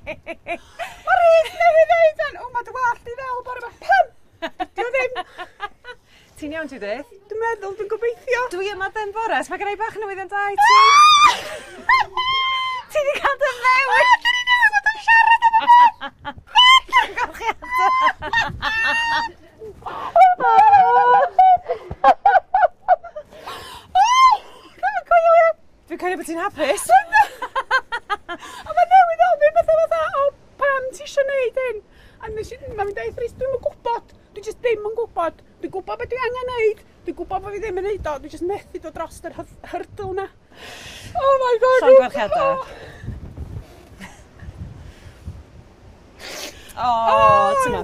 Mae Rhys newydd ddeud yn, o, mae dy wallt i ddel bore 'ma. Pam? Dio ddim. Ti'n iawn, Judith? Dwi'n meddwl, dwi'n gobeithio. Dwi yma ben bore, so mae gen i bach yn newyddion da i ti. Ti 'di cael dy ddewis! Dwi newydd fod yn siarad am y Llongyfarchiadau! Dwi'n credu bod ti'n hapus. A mae newydd ofyn fatha fatha, o, pam ti eisiau neud hyn? A nes i, mae'n deud, Rhys, dwi'm yn gwybod. Dwi jyst ddim yn gwybod. Dwi'n gwybod beth dwi angen neud. Dwi'n gwybod bod fi ddim yn neud o. Dwi jyst methu dod dros yr hurdle na. Oh my God. Llongyfarchiadau. O, ti'n ma.